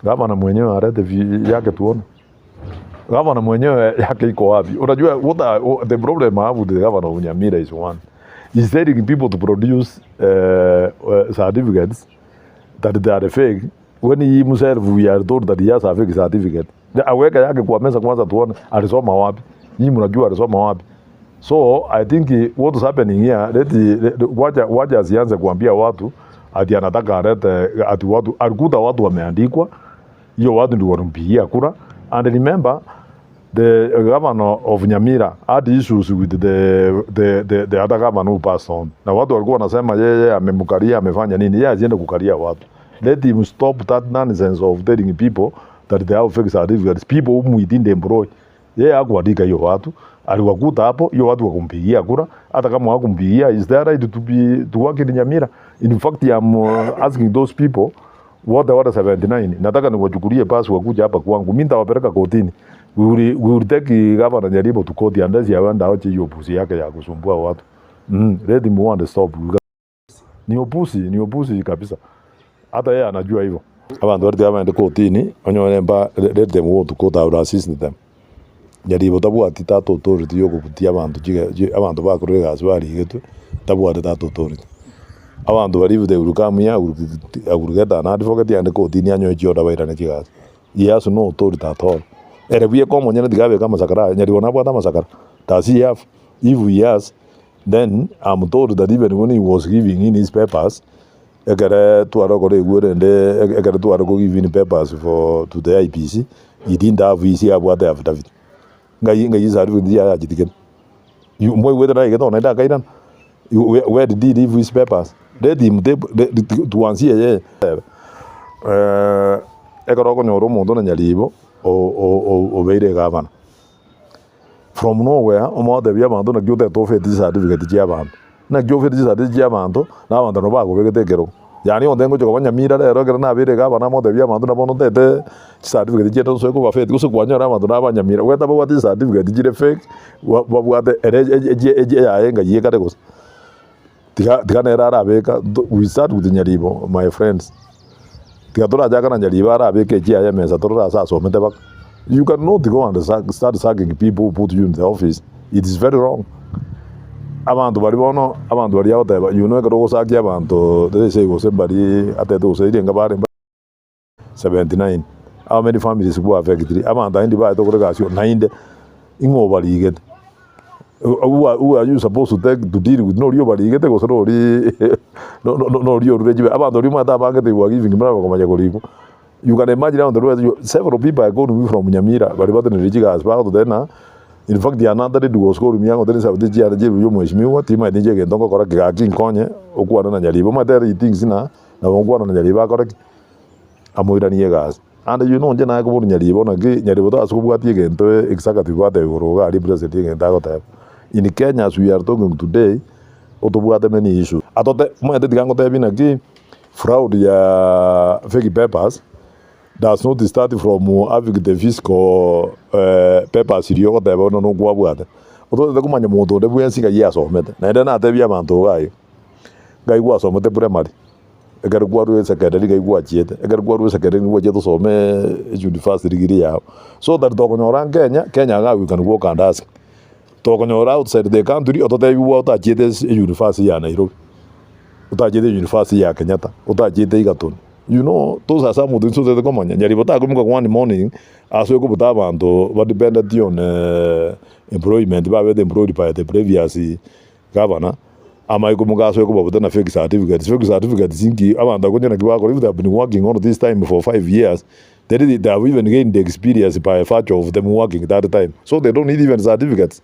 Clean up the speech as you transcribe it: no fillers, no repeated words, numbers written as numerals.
Gavana mwenyewe arete vi yake tuone. Gavana mwenyewe yake iko wapi? Unajua what I, the problem I have with the governor of Nyamira is one. He's telling people to produce certificates that they are fake when he himself we are told that he has a fake certificate. Aweke yake kwa meza kwanza tuone alisoma wapi. Nyinyi mnajua alisoma wapi? So I think what is happening here, wacha asianze kuambia watu ati anataka alete ati watu alikuta watu wameandikwa, hiyo watu ndio walimpigia kura. And remember the governor of Nyamira had issues with the other governor who passed on. Na watu walikuwa wanasema yeye amemkalia amefanya nini, yeye asiende kukalia watu. Let him stop that nonsense of telling people that they have fake certificates, people whom we didn't employ. Yeye hakuandika hiyo watu, aliwakuta hapo, hiyo watu wakumpigia kura. Hata kama hawakumpigia, is their right to be to work in Nyamira. In fact, I'm asking those people wote wale 79 nataka niwachukulie pasi wakuja hapa kwangu, mimi nitawapeleka kotini. We will take Governor Nyaribo to court unless aende awache hiyo upuzi yake ya kusumbua watu. Let him want to stop. Ni upuzi, ni upuzi kabisa. Hata yeye anajua hivyo. Abantu bari abaende kotini, onyore mba let them go to court, I will assist them. Nyaribo tabwati that authority yokobutia abanto abanto bakorire egasi barigetwe tabwati that authority. Abanto baria if they will come here, I will get an advocate ande kotini anyoe chioda bairane chigasi. He has no authority at all. Ere bweka omonyene tiga abeke amasakara aye, Nyaribo nabwate amasakara. Does he have? If he has, then I'm told that even when he was giving in his papers, ekere tware okora igwe rende ekere tware ko give in papers for to the IEBC, he didn't have his abwate affidavit. Ngai ngai certificate yaye achitigete. Mwaigwete naigete naende akairana. Where did he leave his papers? Let him tuanzie yeye. Ekero okonyora omonto na Nyaribo obeire gavana. From nowhere omotebia abanto naki otete ofete chicertificate chia abanto. Naki ofete chicertificate chia abanto na abanto nabo bakobegete ekerogo. Yaani onde ngocha koba Nyamira rero ekero nabeire gavana motebia abanto nabo bono ntete chicertificate chiaito nsoe koba fake gose kwanyora abanto naba Nyamira goeta babwate chicertificate chire fake babwate ere eyaye ng'ai ekare gose. Tiga tiga nere arabeka we start with Nyaribo my friends. Tiga torachaka na Nyaribo arabeke echiaye emesa torore ase asomete baka. You cannot go and start sacking people who put you in the office. It is very wrong. Abanto baria bono, abanto baria agoteba you know ekero ogosakia abanto let's say gose mbari atete gose erenga bare 79 how many families go affected abanto aye ndibaete gokora egasi oo naende ing'o obarigete who are you supposed to take to deal with noria obarigete gose nori noria orure chibe abanto baria omanyete abangete you are giving muna bakomanya korikwa you can imagine abanto baria several people are going to be from Nyamira baria batenenire chigasi bagototebia ng'a in fact another lady was calling me agotebia chisabeti chiane chiria omweshimiwa timanyeti inche egento ngokora ki gaki nkonye okwane na Nyaribo omanyete he thinks ng'a nabo nkwana na Nyaribo akore ki? Amoiranie egasi. And you know inche naye kobori Nyaribo naki Nyaribo tase kobwatia egento executive gwateba igoro iga aria president egento agoteba. In Kenya as we are talking today, otobwate many issues. Atote omanyete tiga ngotebie naki fraud ya fake papers does not start from having the physical papers iria ogoteba buna nokwabwate. Ototete komanya monto onde bwensi ng'ai asomete. Naende natebia abanto iga iga, ng'ai gwasomete primary. Ekero kwarure esecondary nigo gwachiete, ekero kwarure esecondary nigo gwachiete osome university degree yao. So that tokonyora Kenya, Kenya iga we can walk and ask. Tokonyora outside the country ototebiwa otachiete ase university ya Nairobi, otachiete university ya Kenyatta, otachiete Egerton. You know those are some of the things totagete komanya. Nyaribo takoimoka one morning ase okobuta abanto ba depended on employment babete employed by the previous Gavana, amaiko mogasoe kobabuta na fake certificates, fake certificates inki abanto abwo naki bagokora if they have been working all this time for 5 years then they have even gained experience by virtue of them working that time so they don't need even certificates.